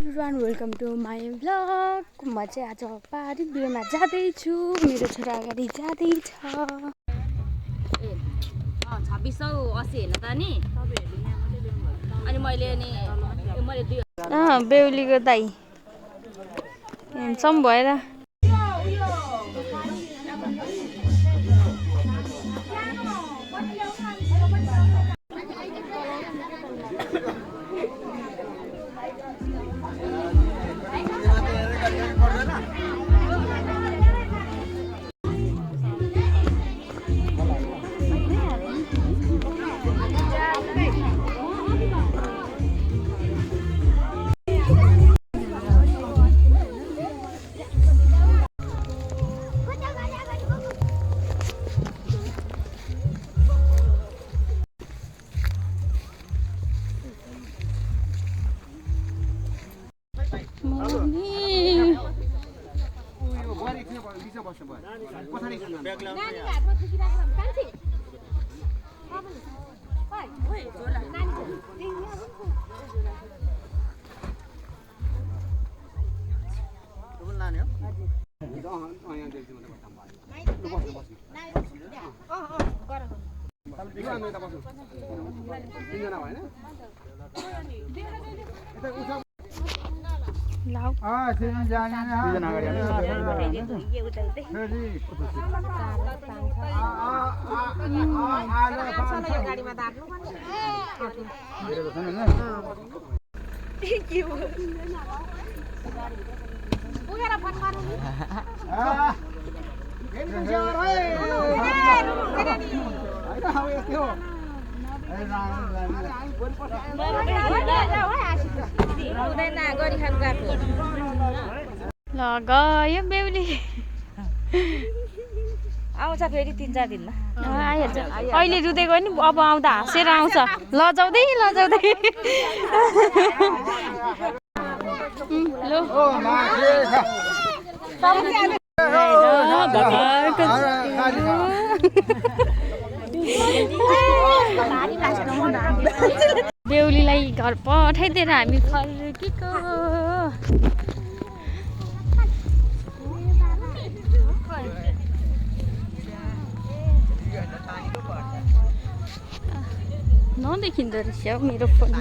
Everyone welcome to my vlog. म चाहिँ आज पहाडी बिहेमा जाँदैछु। मेरो छोरा अगाडि जाँदैछ। 2680 हेर्न त नि अनि मैले बेहुलीको दाइ हेन्सम भएर ल गयो बेहुली आउँछ फेरि 3-4 दिनमा आइहाल्छ। अहिले रुँदै गयो नि, अब आउँदा हाँसेर आउँछ। लजाउँदै लजाउँदै बेहुलीलाई घर पठाइदिएर हामी फर्केको। नदेखिँदो रहेछ मेरो फोन।